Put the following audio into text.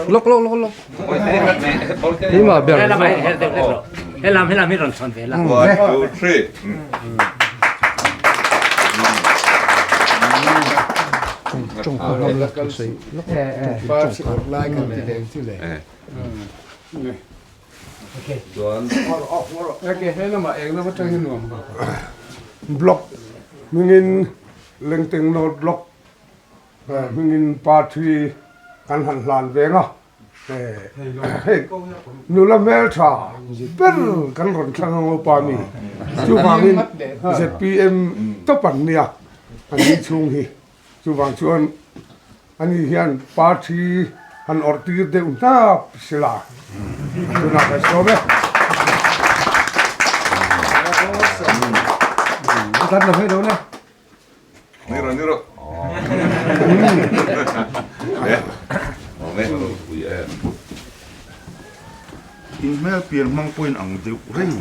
Lawk lawk lawk lawk. Keimah ber zawk. Helam helam hi rawn chhawn ve la. One, two, three. Tawng kha ngam la ka sawi lawk. Block hmingin Lengteng North Block Hmingin party kan han hlan veng a, hei nula hmeltha ber kan rawn thlang ang upa mi chuvangin zpm tawp an nia an ni chhung hi chuvang chuan ani hian party han awrh tir deuh hnap sila tunah kan sawm e. Niro niro. In hmel pian hmang pawhin ang deuh reng.